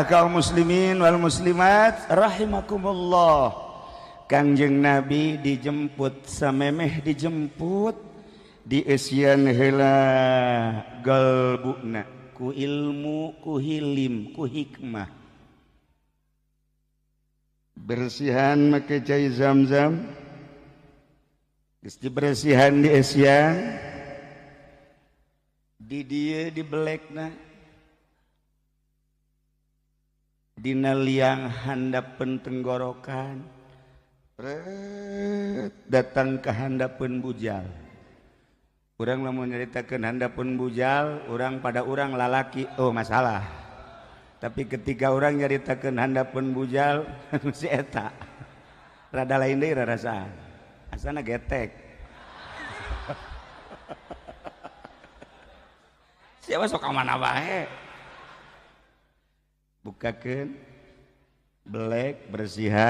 Kaum muslimin wal muslimat rahimakumullah. Kangjeng Nabi dijemput samemeh dijemput di esian heula galbuna ku ilmu ku hilim ku hikmah. Bersihan make cai zam-zam, geus dibersihan di esian, di dieu dibelekna dina liang handapeun tenggorokan. Datang ke handapeun bujal. Urang lamun nyaritakeun handapeun bujal, urang pada urang lalaki, oh masalah. Tapi ketika urang nyaritakeun handapeun bujal, si eta rada lain deui rarasaan. Asana getek. Siapa sok ka mana bae. Bukakeun belek bersihan.